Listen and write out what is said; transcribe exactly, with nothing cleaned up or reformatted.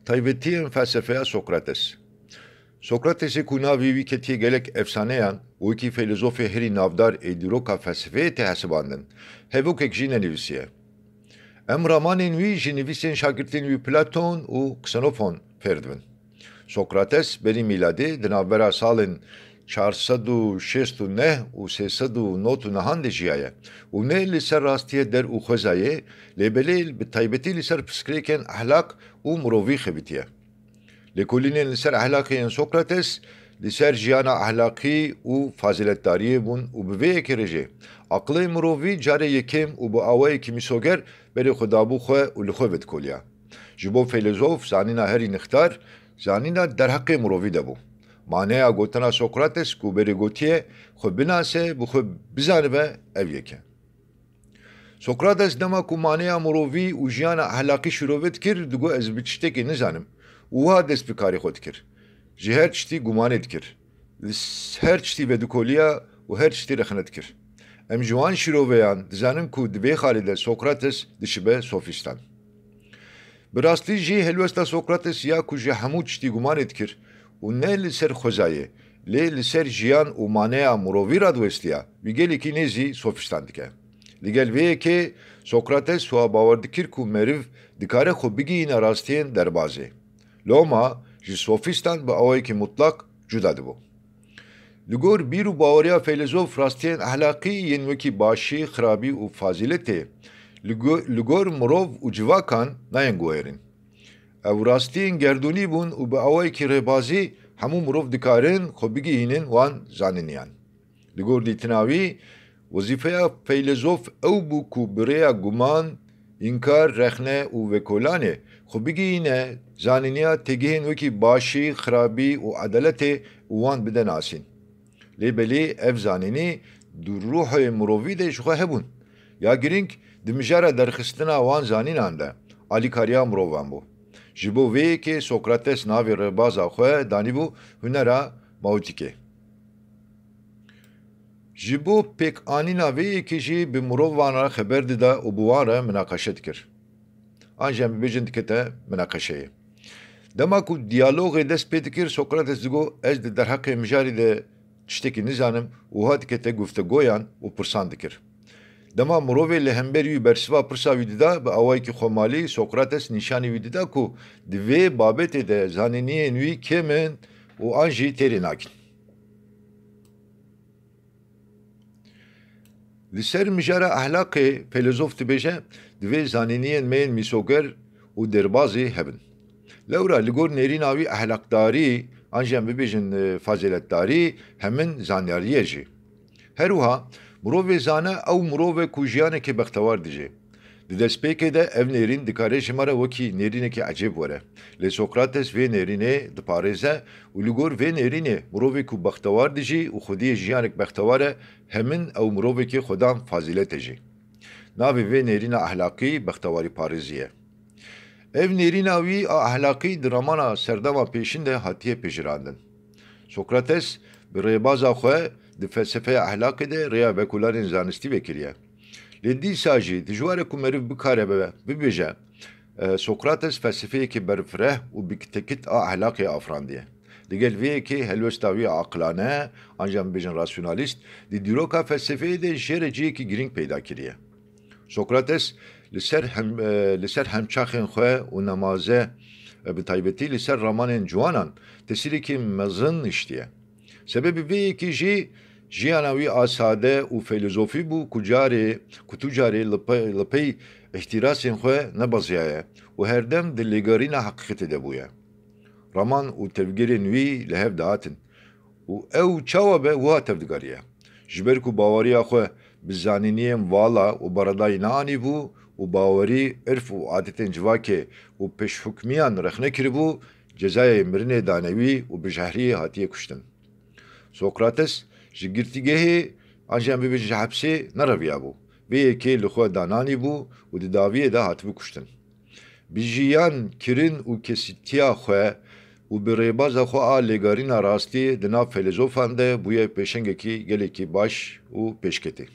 Taybetiyên felsefeya Sokrates. Sokratesê ku navê wî ketiye gelek efsaneyan û wekî feylezofê herî navdar ê dîroka felsefeyê tê hesibandin, hevokek jî nenivîsiye. Em ramanên wî ji nivîsên şagirtên wî Platon û Xenofon fêr dibin. Sokrates berî mîladê di navbera salên çar sed û şêst û neh û sê sed û nod û nehan de jiyaye û ne li ser rastiyê der û xwezayê, lê belê bi taybetî li ser pirsgirêkên ehlaq û mirovî xebitiye. Lêkolînên li ser ehlaqê yên Sokrates li ser jiyana ehlaqî û fazîletdariyê bûn û bi vê yekê re jî aqilê mirovî carê yekem û bi awayekî mîsoger berê xwe dabû xwe û li xwe vedikoliya. Ji bo feylezof zanîna herî nixtar, zanîna derheqê mirovî de bû. Maneya gotina Sokrates ku berê gotiye, xwe binase, bi xwe bizanibe, ev yek e. Sokrates dema ku maneya mirovî û jiyana ehlaqî şîrove dikir, digot, ez bi tiştekê nizanim û wiha dest bi karê xwe dikir. Ji her tiştî gumanê dikir. Li s-, her tiştî vedikoliya û her tiştî rexne dikir. Em ji wan şîroveyan dizanin ku di vê xalê de Sokrates dişibe sofîstan. Bi rastî jî helwesta Sokrates ya ku ji hemû tiştî gumanê dikir û ne li ser xwezayê, lê li ser jiyan û maneya mirovî radiwestiya, wî gelekî nêzî sofîstan dike. Li gel vê yekê Sokrates wiha bawer dikir ku meriv dikare xwe bigihîne rastiyên derbazê. Loma ji sofîstan bi awayekî mutlaq cuda dibû. Li gor bîr û baweriya feylezof rastiyên ehlaqî yên wekî başî, xirabî û fazîletê li go-, li gor mirov û civakan nayên guherîn. Ew rastiyên gerdûnî bûn û bi awayekî rêbazî hemû mirov dikarin xwe bigihînin wan zanîniyan. Li gor dîtina wî, wezîfeya feylezof ew bû ku bi rêya guman, înkar, rexne û vekolanê xwe bigihîne zanîniya têgihên wekî başî, xirabî û edaletê û wan bide nasîn. Lê belê ev zanînî di ruhê mirovî de ji xwe hebûn. Ya girîng di mijara derxistina wan zanînan de alîkariya mirovan bû. Ji bo vê yekê Sokrates navê rêbaza xwe danîbû hunera maotîkê. Ji bo pêkanîna vê yekê jî bi mirovan re xeber dida û bi wan re minaqeşe dikir. An jî em bibêjin dikete minaqeşeyê. Dema ku diyalogê dest pê dikir, Sokrates digot, ez di derheqê mijarê de tiştekî nizanim û wiha dikete guftegoyan û pirsan dikir. Dema mirovê li hemberî wî bersiva pirsa wî dida, bi awayekî xwemalî Sokrates nîşanî wî dida ku di vê babetê de zanîniyên wî kêm in û an jî têrê nakin. Li ser mijara ehlaqê feylezof dibêje, divê zanîniyên me yên mîsoger û derbazî hebin. Lewra li gor nêrîna wî ehlaqdarî, an jî em bibêjin, e, fazîletdarî, hemin zanyarî ye jî. Her wiha, mirovê zane ew mirov e ku jiyanekê bextewar dijî. Di destpêkê de ev nêrîn dikare ji me re wekî nêrînekî ecêb were. Lê Sokrates vê nêrînê diparêze û li gor vê nêrînê mirovê ku bextewar dijî û xwediyê jiyanek bextewar e, hemin ew mirovekî xwedan fazîlet e jî. Navê vê nêrîna ehlaqî bextewarîparêzî ye. Ev nêrîna wî a ehlaqî di ramana serdema pêşîn de hatiye pejirandin. Sokrates bi rêbaza xwe di felsefeya ehlaqê de rêya vekolanên zanistî vekiriye. Lê dîsa jî dijwar e ku meriv bikare be, bibêje, e, Sokrates felsefeyekî berfireh û bi kitekit a ehlaqê afirandiye. Li gel vê yekê helwesta wî aqilane, an jî em bibêjin rasyonalîst, di dîroka felsefeyê de jê re cihekî girîng peyda kiriye. Sokrates li ser hem, e, li ser hemçaxên xwe û nemaze, e, bi taybetî li ser ramanên ciwanan tesîrekî mezin hiştiye. Sebebê vê yekê jî jiyana wî a sade û feylezofî bû ku carê, ku tu carê li pe-, li pey îhtîrasên xwe nebeziyaye û herdem di lêgerîna heqîqetê de bûye. Raman û tevgerên wî li hev dihatin û ew çawa be wiha tevdigeriye. Ji ber ku baweriya xwe bi zanîniyên vala û beredayî neanîbû û bawerî, irf û adetên civakê û pêşhukmiyan rexne kiribû, cezayê mirinê dane wî û bi jehriyê hatiye kuştin. Sokrates ji girtîgehê an jî em bibêjin ji hepsê nereviyabû. Vê yekê li xwe dananîbû û di dawiyê de hatibû kuştin. Bi jiyan, kirin û kesîtiya xwe û bi rêbaza xwe a lêgerîna rastî di nav feylezofan de bûye pêşengekî gelekî baş û pêşketî.